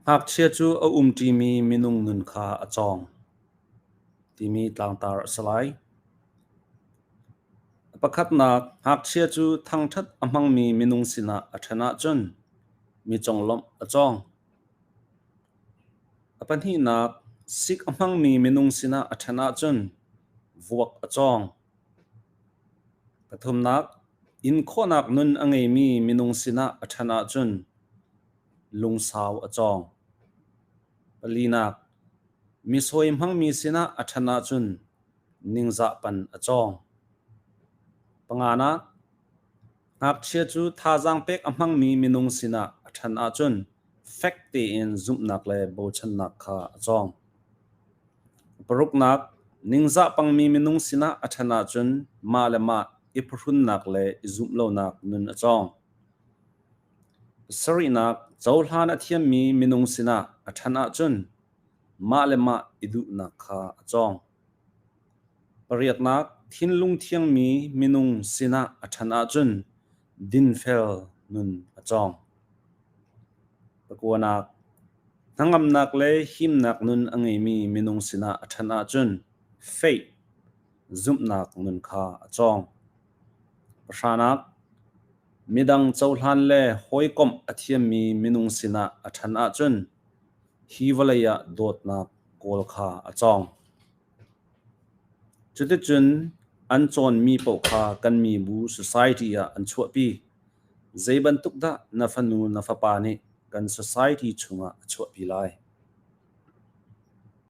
Ngakchia cu a umṭimi minung nun kha a cawng timi tlangtar a si lai. A pakhatnak, ngakchia cu thangṭhat a hmangmi minung sinah a ṭhan ahcun mi conglawmh a cawng. A pahnihnak, sik a hmangmi minung sinah a ṭhan ahcun vuak a cawng. Pathumnak, inn khawhnak nun a ngeimi minung sinah a ṭhan ahcun lungsau a cawng. Palinak, mi sawi hmangmi sinah a ṭhan ahcun ningzah pan a cawng. Panganak, ngakchia cu thazaang pek a hmangmi minung sinah a ṭhan ahcun fek tein zumhnak le bochannak kha a cawng. Paruknak, ningzah pangmi minung sinah a ṭhan ahcun mah le mah i phuhrunnak le i zumh lonak nun a cawng. Sarihnak, cohlan a thiammi minung sinah a ṭhan ahcun mah le mah i duhnak kha a cawng. Pariatnak, thinlung thiangmi minung sinah a ṭhan ahcun dinfel nun a cawng. Pakuanak, hnangamnak le himnak nun a ngeimi minung sinah a ṭhan ahcun faith, zumhnak nun kha a cawng. Pahranak, midang cohlan le hawikomh a thiammi minung sinah a ṭhan ahcun hi vawlei ah dawtnak kawl kha a cawng. Cuticun an cawnmi paoh kha kan mibu society ah an chuahpi. Zei bantuk dah na fanu na fapa nih kan society chungah a chuahpi lai?